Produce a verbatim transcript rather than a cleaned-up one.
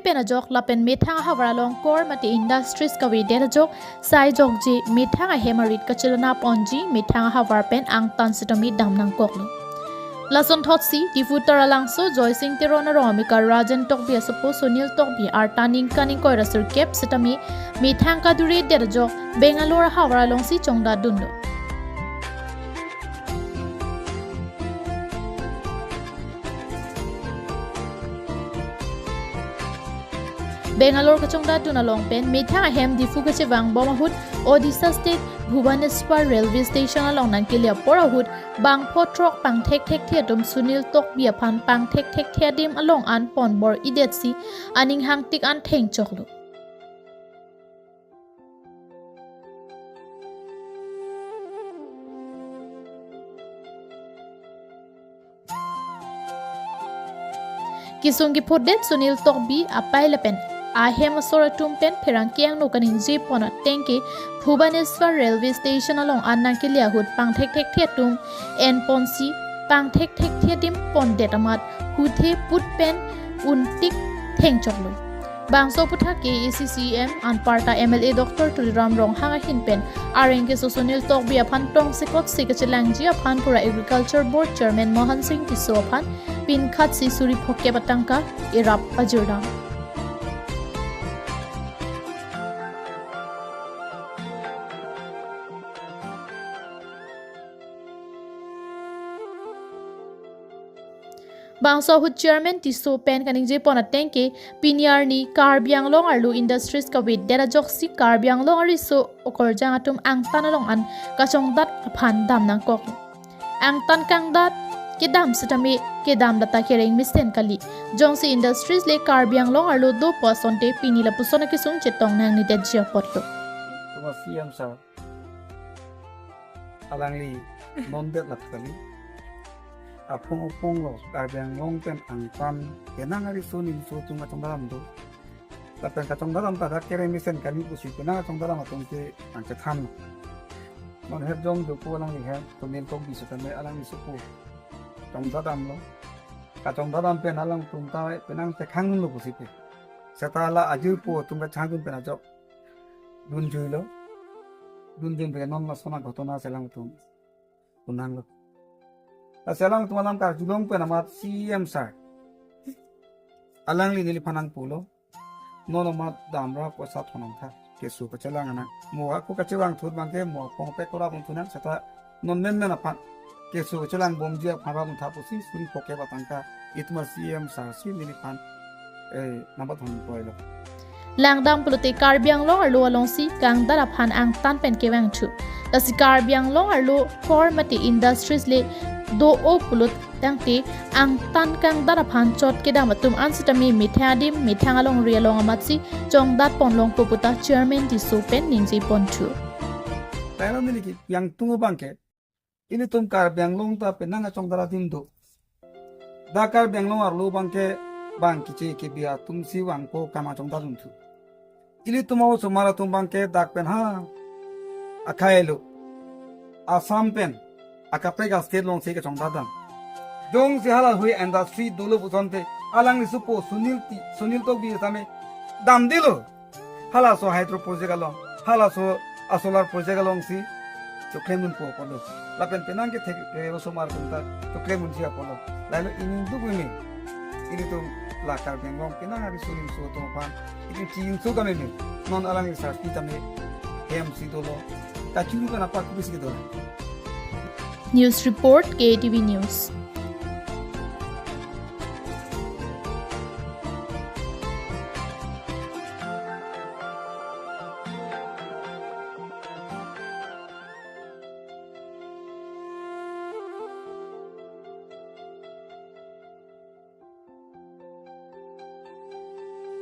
pen ajok lapen methang ahavar along kor mate industries kavedet ajok sai jokje methang ahem arit kachelana ponji methang ahavar pen angtan sitame dam nangkoklo. Lasonthotsi Diphu Taralangso Joysing Teron arong amekar Rajan Tokbi asopo Sunil Tokbi arta ningkan ingkoi ra sirkep sitame methang kaduredet ajok Bangalore ahavar alongsi chongdatdunlo. Bangalore kachongdatdun along pen methang ahem Diphu kachevangbom ahut Odisha State Bhubaneswar Railway Station along nangkele apor ahut bangpho throk pangthekthekthe atum Sunil Tokbi aphan pangthekthekthe adim along an ponbor-idetsi aning hangtik an thengchoklo. Kesung kephodet Sunil Tokbi apei lapen ahem asor atum pen pherangke angno kaningje pon ateng ke Bhubaneswar Railway Station along an nangkele ahut pangthekthekthe atum enponsi pangthekthekthe adim pondet amat huthe put pen untik thengchoklo. Bangso aputhak K A A C C E M anparta M L A Doctor Tuliram Ronghang ahin pen areng keso Sunil Tokbi aphan tongsekotsi kachelangji aphan pura Agriculture Board Chairman Mohan Singh Tisso aphan pinkhatsi suri phokep atangka erap pajirdam. Bangso ahut Chairman Tisso pen kaningje pon ateng ke pini arni Karbi Anglong arlo industries kavedet ajoksi Karbi Anglong ariso okorjang atum angtan along an kachongdat aphan dam nangkok. Angtan kangdat kedam sitame kedam data kereng mesen kali. Jongsi industries le Karbi Anglong arlo dopo asonte pini lapuson akesung chetong nangnedetji apotlo. Tuma C M sir alangli non det lap kali. Aphong aphong lo Karbi Anglong pen angtan kenang ariso niso atum kachongdam do. Lapen kachongdam ta dak kereng mesen kali pusi penang kachongdam atum ke angchethan. Non her jong dopo alangli her Sunil Tokbi sitame alangli sopo chongdam lo. Kachongdam pen alangtum ta penang tekhang lo pusi pe. Seta la ajirpo atum kachangdun pen ajok dunjuilo. Dunjun pen non lason aghotona si alangtum kunanglo. Lasi alangtum alam karjulong pen amat C M sir alangli neliphan nangpulo. Non amat damra poisa thonong tha. Keso kachelang anang. Mo ako kachevang thut abangke mo apong pek kora bom thunang seta non menmen aphan keso kachelang bomji aphan ra bom tha pusi suri phokep atangka itma C M sir si neliphan, eh, nambat hon poilo. Langdam pulote Karbi Anglong arlo alongsi kangdat aphan angtan pen kevang thu. Lasi Karbi Anglong arlo kor mate industries le do-o pulo tangte angtan kangdat aphan chot kedam atum an sitame methang adim methang alongri along amatsi chongdat ponlongpo puta Chairman Tisso pen ningje pon thu. Lailo neli kevang tung abangke ilitum Karbi Anglong ta penang kachongdat adim do. Dak Karbi Anglong arlo abangke bang kiche kebi atum si vangpo kam kachongdadun thu. Ilitum osomar atum abangke dak pen ha akhai lo Assam pen akaprek a-state alongsi kachongdadam. Jongsi hala hui industry dolo pusonte alangli sopo Sunil Ti, Sunil Tokbi sitame damdelo. Halaso hydro project along, halaso a-solar project alongsi choklemdunpo apotlo. Lapen penang kethek, eh, osomar atum ta choklemdunji apotlo. Lailo ining duk meme ilitum la Karbi Anglong penang ariso niso atum aphan itum chinso kameme. Non alangli sar pi tame hem si dolo. Kachuru kana pak bis ke dolo. News report, K A T V News.